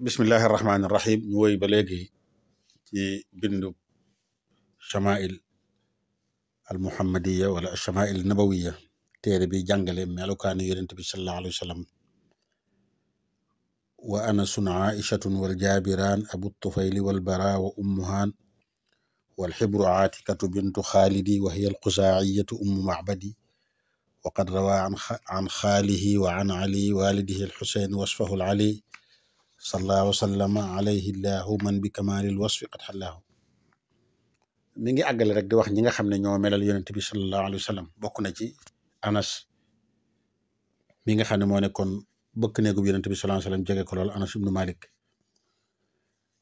bismillahi irrahmani irrahim ñu woy ba léegi ci bindu chamail al muhammadiya wala chamail nabawiya téere bi jàngale melukaani yonent bi sallallahu alayhi wa sallam wa anasun aishatun wal jaabiraan abu tufayli wal bara wa ummuhaan wal xibru aatikatu bintu xaalidi wa hiya al xusaaciyatu ummu macbadi wa qad rawaa an xaalihi wa an ali walidihi al xuseyn wasfahu al ali sallallahu wasallama alayhi llahu man bi kamaalil wasfi qad xallaahu mi ngi àggale rek di wax ñi nga xam ne ñoo melal yonent bi sallallahu alayhi wa sallam bokk na ci anas mi nga xam ne moo nekkoon bëkk néegub yonent bi sallallahu alayhi wa sallam jege ko lool anas ibnu malik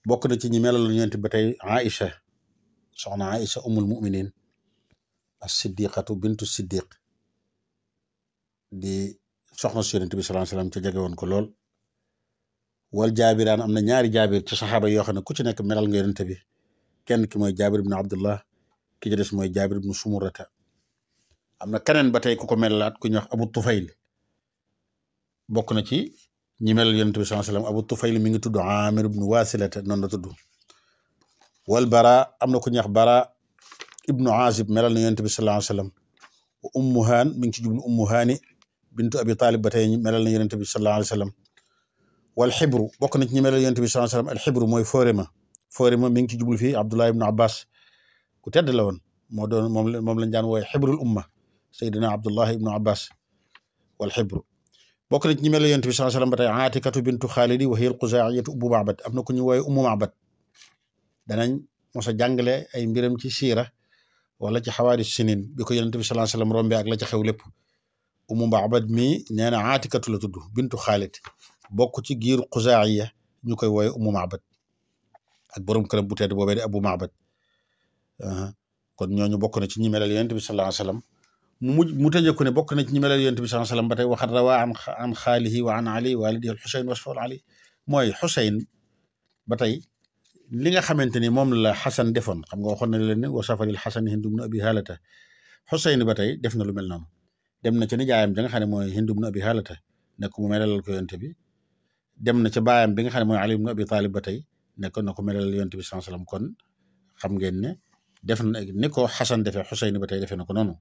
bokk na ci ñi melal yonent ba tey aïcha soxna aïcha umul muminin as siddiqatu bintu siddiq di soxna si yonent bi sallallahu alayhi wa sallam ca jege woon ko lool wal jaabiraan am na ñaari jaabir ci saxaaba yoo xam ne ku ci nekk melal nga yonent bi kenn ki mooy jaabir ibnu abdullah ki ci des mooy jaabir ibnu sumurata am na keneen ba tey ku ko melalaat ku ñuy wax abu tufayl bokk na ci ñi melal yonent bi sallallahu alayhi wasallam abu tufayl mi ngi tudd amir ibnu wasilata noonu la tudd wal bara am na ku ñuy wax bara ibnu azib melal na yonent bi sallallahu alayhi wasallam wa ummuhaan mi ngi ci jublu ummuhaani bintu abi talib ba tey melal na yonent bi sallallahu alayhi wasallam wal xibru bokk na ci ñi melal yonent bi sallallahu alayhi wasallam al xibru mooy foorema mi ngi ci jublu fii abdullah ibnu abbas ku tedd la woon moo doon moom lañ daan wooye xibrul umma sayyidina abdullah ibnu abbas wal xibru bokk na ci ñi melal yonent bi sallallahu alayhi wasallam ba tey aatikatu bintu xaalidi wa hiya al xuzaaciyatu ummu macbad am na ku ñu wooye ummu macbad danañ mos a jàngale ay mbiram ci siira wala ci xawaadis sinin bi ko yonent bi sallallahu alayhi wasallam rombe ak la ca xew lépp ummu macbad mi nee na aatikatu la tudd bintu xaalid bokk ci giiru xuzaaciya ñu koy wooye ummu macbad ak borom këram bu tedd boobee di abu macbad kon ñooñu bokk na ci ñi melal yonent bi sallallahu alayhi wasallam mu tëjee ko ne bokk na ci ñi melal yonent bi sallallahu alayhi wasallam ba tey waxat rawaa an xaalihi wa an ali walidihi al xuseyn wasfal ali mooy xuseyn ba tey li nga xamante ni moom la xasan defoon xam nga waxoon na leen ne wa safaril xasan hindu bnu abi haalata xuseyn ba tey def na lu mel noonu dem na ca nijaayam ja nga xam ne mooy hindu bnu abi haalata nekk mu melalal ko yonent bi dem na ca baayam bi nga xam ne mooy ali bnu abi talib ba tey nekk na ko melalal yonent bi sallallahu alayhi wasallam kon xam ngeen ne def na ni ko xasan defee xuseyn ba tey defee na ko noonu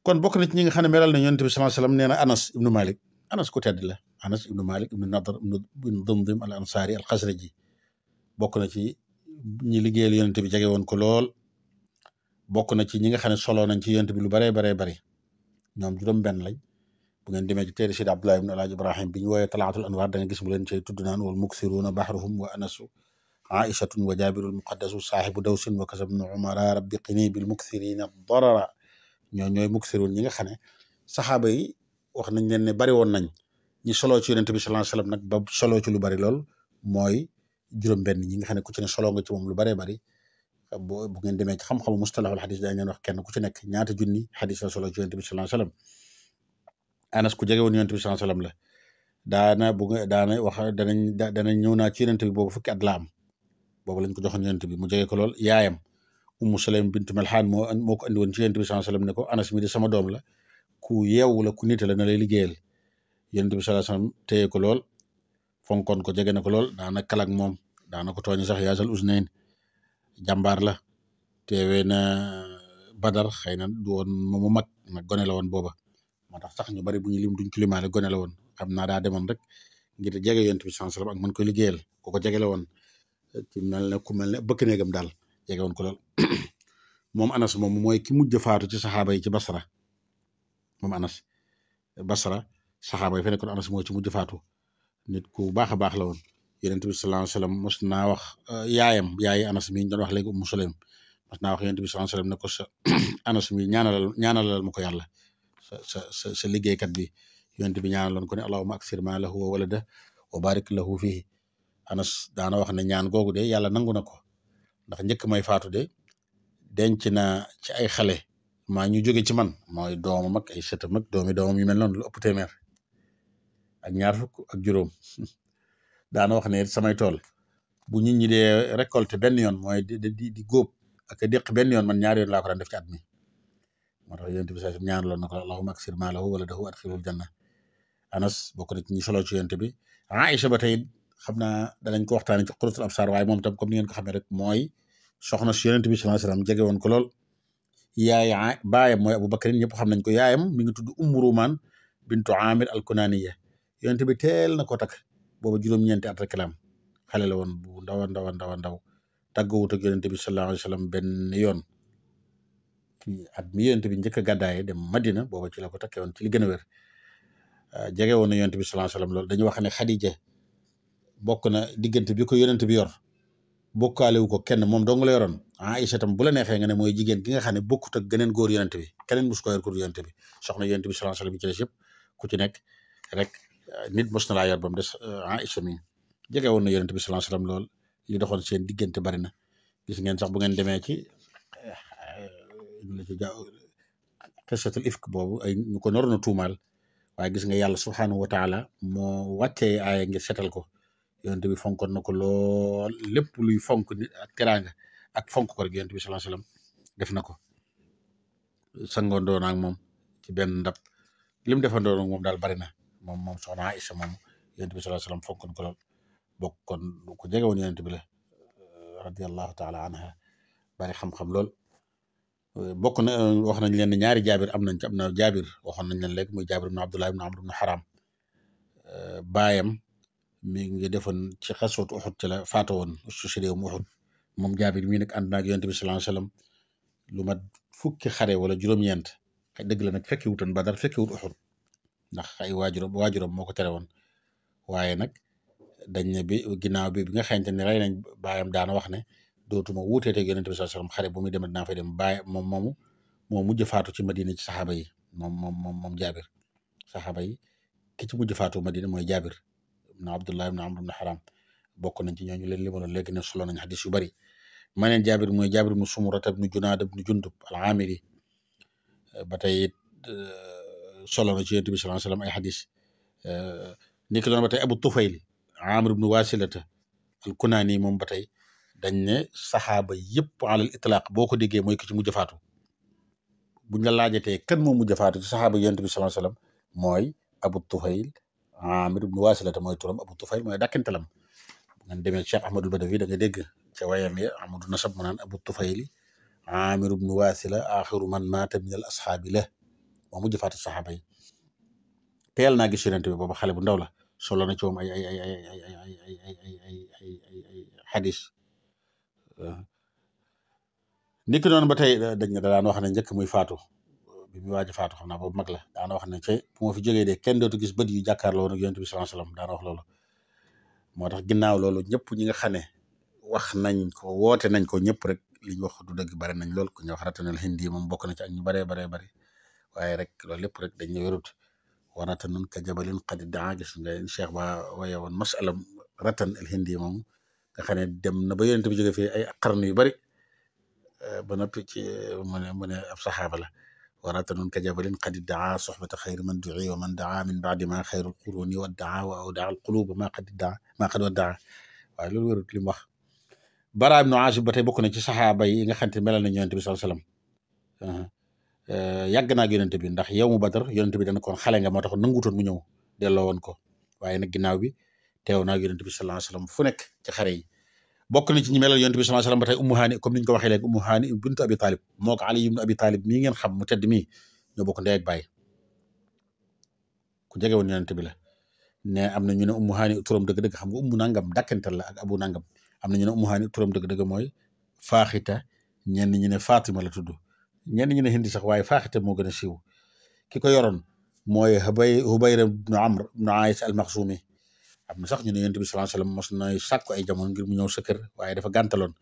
kon bokk na ci ñi nga xam ne melal na yonent bi sallallahu alayhi wasallam nee na anas ibnu malik anas ku tedd la anas ibnu malik ibnu nadr ibnu dumdim al ansari al xasraji bokk na ci ñi liggéeyal yonent bi jege woon ko lool bokk na ci ñi nga xam ne solo nañ ci yonent bi lu baree baree bari ñoom juróom benn lañ bu ngeen demee ci téere Sidi Abdullah ibn Alaaji Ibrahim bi ñu woowee talaatul anwaar da nga gis mu leen cay tudd naan wal muksiruuna bahruhum wa anasu aishatun wa jaabirul muqaddasu saaxibu dawsin wa kasabnu umara rabbi qini bil muksirina darara ñooy muksiruun ñi nga xam ne saxaaba yi wax nañ leen ne bari woon nañ ñi solo ci yonent bi sallallahu alayhi wasallam nag ba solo ci lu bari lool mooy juróom benn ñi nga xam ne ku ci ne solo nga ci moom lu baree bari bu ngeen demee ci xam-xamu mustalahul xadis dañ leen wax kenn ku ci nekk ñaata junni xadis la solo ci yonent bi sallallahu alayhi wasallam anas ku jege woon yonent bi sallallahu alayhi wasallam la daana wax danañ ñëw naa ci yonent bi boobu fukki at la am boobu lañ ko joxoon yonent bi mu jege ko lool yaayam ummu sulaym bintu melxaan moo ko andi woon ci yonent bi sallallahu alayhi wasallam ne ko anas mi di sama doom la ku yeewu la ku nite la na lay liggéeyal yonent bi sallallahu alayhi wasallam téye ko lool fonkoon ko jege na ko lool daana kalak moom daana ko tooñ sax yaasal usnayn jàmbaar la teewee na badar xëy na du woon mu mag nag gone la woon booba moo tax sax ñu bari bu ñu lim duñ ko limaale gone la woon xam naa daa demoon rek ngir jege yonent bi sallallahu alayhi wasallam ak mën koy liggéeyal ku ko jege la woon ci mel ne bëkk néegam daal jege woon ko lool moom anas moom mooy ki mujj faatu ci saxaaba yi ci basra moom anas basra saxaaba yi fa nekkoon anas mooy ci mujj faatu nit ku baax a baax la woon yonent bi sallallahu alayhi wasallam mos naa wax yaayi anas mi ñu doon wax léegi ummu sulaym mos naa wax yonent bi sallallahu alayhi wasallam ne ko sa anas mi ñaanalal ma ko yàlla sa liggéeykat bi yonent bi ñaanaloon ko ne allahumma aksir ma lahu wa walada wa barik lahu fihi anas daana wax ne ñaan googu de yàlla nangu na ko ndax njëkk may faatu de denc na ci ay xale maa ñu jóge ci man mooy doomam ak ay sëtam ak doomam yu mel noonu lu ëpp téeméer ak ñaar fukk ak juróom daana wax ne samay tool bu nit ñi dee récolter benn yoon mooy di góob ak a déq benn yoon man ñaari yoon laa ko daan def ci at mi moo tax yonent bi sallallahu alayhi wasallam ñaanaloon na ko allahumma aksir maalahu waladahu adxilhul janna Anas bokk na ci ñi solo ci yonent bi Aïcha ba tey xam naa danañ ko waxtaanee ci Qurratul Absar waaye moom tam comme ni ngeen ko xamee rek mooy soxna si yonent bi sallallahu alayhi wasallam jege woon ko lool baayam mooy Abu Bakrin ñëpp xam nañ ko yaayam mi ngi tudd Ummu Rumaan bintu Amir al-Kunaniya yonent bi teel na ko takk booba juróom-ñeenti at rek la am xale la woon bu ndaw a ndaw a ndaw a ndaw tàggoowut ak yonent bi sallallahu alayhi wasallam benn yoon ci at mi yonent bi njëkk a gàddaaye dem Madina booba ci la ko takkee woon ci li gën a wér jege woon na yonent bi sallallahu alayhi wasallam loolu dañuy wax ne Xadija bokk na diggante bi ko yonent bi yor bokkaale wu ko kenn moom dong la yoroon Aïcha tam bu la neexee nga ne mooy jigéen gi nga xam ne bokkut ak geneen góor yonent bi keneen mus ko yor góor yonent bi soxna yonent bi sallallahu alayhi wasallam ci des yëpp ku ci nekk rek nit mos na laa yor ba mu des Aïcha mi jege woon na yonent bi sallallahu alayhi wasallam lool li doxoon seen diggante bari na gis ngeen sax bu ngeen demee ci la ci qisatul ifk boobu ay ñu ko naroon a tuumaal waaye gis nga yàlla subhanahu wa taala moo wàccee aaya ngir setal ko yonent bi fonkoon na ko lool lépp luy fonk nit ak teraanga ak fonk ko rek yonent bi sallallahu alayhi wasallam def na ko sangoondoo ak moom ci benn ndab lim defandoo ak moom daal bari na moom soxna Aïcha moom yonent bi sallallahu alayhi wasallam fonkoon ko lool bokkoon ko jege woon yonent bi la radiyallahu taala anha bari xam-xam lool bokk na wax nañ leen ne ñaari jaabir am nañ ci am na jaabir waxoon nañ leen léegi muy jaabir ibn Abdullah ibn Amr ibn Haram baayam mi ngi defoon ci xaswatu Uhud ci la faatoo woon su si réew mu Uhud moom jaabir mii nag ànd naag yonent bi sallallahu alayhi wasallam lu mat fukki xare wala juróom-ñeent xëy dëgg la nag fekki wutoon Badar fekki wut Uhud ndax ay waajuram moo ko tere woon waaye nag dañ ne bi ginnaaw bi nga xamante ne rey nañ baayam daana wax ne dootuma wuuteete ak yonent bi sallallahu alayhi wasallam xare bu muy dem dinaa fay dem baay moomu moo mujj faatu ci Madina ci saxaaba yi moom jaabir saxaaba yi ki ci mujj faatu Madina mooy jaabir ibn Abdullah ibn Amr ibn Haram bokk nañ ci ñooñu leen limaloon léegi ne solo nañ xadis yu bari maneen jaabir mooy jaabir ibn Sumurata ibn Junaada ibn Jundub al-Amiri ba tey it solo na ci yonent bi sallallahu alayhi wasallam ay xadis ni ki doon ba tey Abu Tufayl Amr ibn Wasilata al-Kunani moom ba tey dañ ne saxaaba yëpp alal itlaq boo ko déggee mooy ki ci mujj faatu buñ la laajatee kan moo mujj faatu ci saxaaba yonent bi sallallahu alayhi wasallam mooy Abu Tufayl Amir ibn Wasilata mooy turam Abu Tufayl mooy dàkkantalam bu ngeen demee Cheikh Ahmadul Badawi da nga dégg ca wayam ya Amadou Nasab mu naan Abu Tufayli Amir ibn Wasila axiru man maata min al ashaabi la moo mujj faatu saxaaba yi teel naa gis yonent bi booba xale bu ndaw la solo na ci moom ay xadis niki noonu ba tey dañ ne daan wax ne njëkk muy faatu bi muy waaj a faatu xam naa boobu mag la daana wax ne ci bu ma fi jógee de kenn dootu gis bët yu jàkkaarloo ak yonent bi sallallahu alayhi wasallam daana wax loolu moo tax ginnaaw loolu ñëpp ñi nga xam ne wax nañ ko woote nañ ko ñëpp rek li ñu wax du dëgg bari nañ lool ku ñu wax ratanal hindi moom bokk na ci ak ñu baree bari waaye rek loolu lépp rek dañ ne wérut warata nun ka jabalin qad daa gis nga Cheikh ba waye woon masala ratan al hindi moom nga xam ne dem na ba yonent bi jóge fii ay qarn yu bari ba noppi ci mu ne ab saxaaba la warata nun ka jabalin qad daa soxbata xayri man dui wa man daa min baadi ma xayrul quruni wa daa wa awdaa al quluba ma qad waddaa waaye loolu wérut li mu wax Bara ibnu Aazib ba tey bokk na ci saxaaba yi nga xam te melal nañ yonent bi sallallahu alayhi wasallam yàgg naa ak yonent bi ndax yow mu Badar yonent bi dana kon xale nga moo tax nanguutoon mu ñëw delloo woon ko waaye nag ginnaaw bi teew naa ak yonent bi sallallahu alayhi wasallam fu nekk ci xare yi bokk na ci ñi melal yonent bi sallallahu alayhi wasallam ba tey Ummu Haani comme niñ ko waxee léegi Ummu Haani bintu Abi Talib moo ko Ali ibnu Abi Talib mii ngeen xam mu tedd mii ñoo bokk ndey ak baay ku jege woon yonent bi la ne am na ñu ne Ummu Haani turam dëgg-dëgg xam nga ummu nangam dàkkantal la ak abu nangam am na ñu ne Ummu Haani turam dëgg-dëgg mooy Faaxita ñenn ñi ne Fatima la tudd ñenn ñi ne Hindi sax waaye Faaxita moo gën a siiw ki ko yoroon mooy Hubayra ibnu Amr ibnu Ays al-Maxzumi am na sax ñu ne yonent bi sallallahu alayhi wasallam mos na sàkku ay jamono ngir mu ñëw sa kër waaye dafa gàntaloon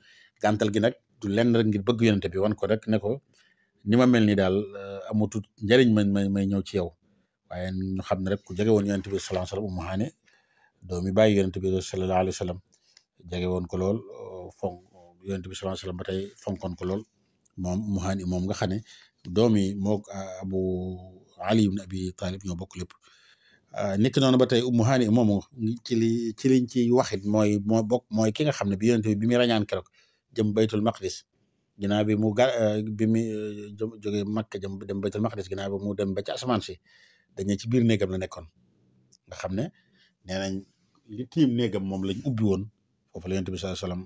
gàntal gi nag du lenn rek ngir bëgg yonent bi wan ko rek ne ko ni ma mel ni daal amatut njëriñ may ñëw ci yow waaye ñu xam ne rek ku jege woon yonent bi sallallahu alayhi wasallam Ummu Haani doomi bàyyi yonent bi sallallahu alayhi wasallam jege woon ko lool fonk yonent bi sallallahu alayhi wasallam ba tey fonkoon ko lool moom Ummu Haani moom nga xam ne doomi moog Abu Ali ibn Abi Talib ñoo bokk lépp niki noonu ba tey Ummu Haani moomu ci liñ ci waxit mooy ki nga xam ne bi yonent bi muy rañaan keroog jëm baytul maqdis ginnaaw bi mu bi mu jógee Makka jëm dem baytul maqdis ginnaaw bi mu dem ba ci asamaan si dañu ci biir néegam la nekkoon nga xam ne nee nañ li tiim néegam moom lañ ubbi woon foofu la yonent bi sallallahu alayhi wasallam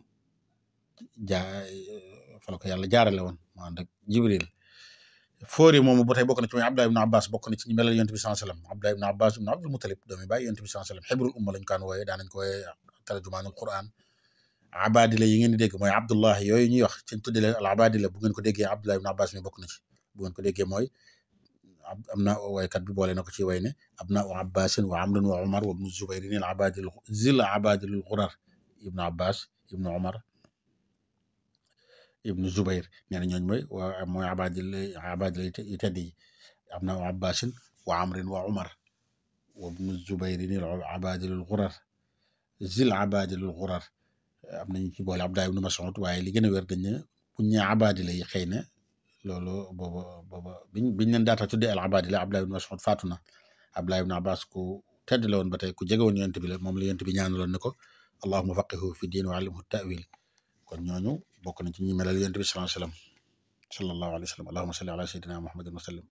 fa la ko yàlla jaarale woon mu ànd ak Jibril foori moomu ba tey bokk na ci mooy Abdullah ibn Abbas bokk na ci ñu melal yonent bi sallallahu alayhi wasallam Abdullah ibn Abbas ibn Abdul Muttalib doomi bàyyi yonent bi sallallahu alayhi wasallam xibrul umma lañ kaan wooye daanañ ko wooye tarjumaanul Qur'an abadila yi ngeen di dégg mooy Abdullah yooyu ñuy wax ci tudde leen al abadila bu ngeen ko déggee Abdullah ibn Abbas mi bokk na ci bu ngeen ko déggee mooy am na waykat bi boole na ko ci way ne abnau abbasin wa amrin wa umar wa ibnu zubayrin al abadil zil abadilul xurar ibnu abbas ibnu umar ibnu zubayr nee na ñooñ mooy abadil yi tedd yi abnau abbasin wa amrin wa umar wa ibnu zubayrin al abadilul xurar zil abadilul xurar am nañu ci boole abdullah ibnu mas'ud waaye li gën a wér dañ ne buñ ñee abadila yi xëy na loolu booba biñ leen daata tuddee al abadila Abdullah ibn Mas'ud faatu na Abdullah ibn Abbas ku tedd la woon ba tey ku jege woon yonent bi la moom la yonent bi ñaanaloon ne ko allahumma faqihu fi diin wa allimhu ta'wil kon ñooñu bokk nañ ci ñi melal yonent bi sallallahu alayhi wa sallam allahumma salli ala sayyidina muhammadin wa sallam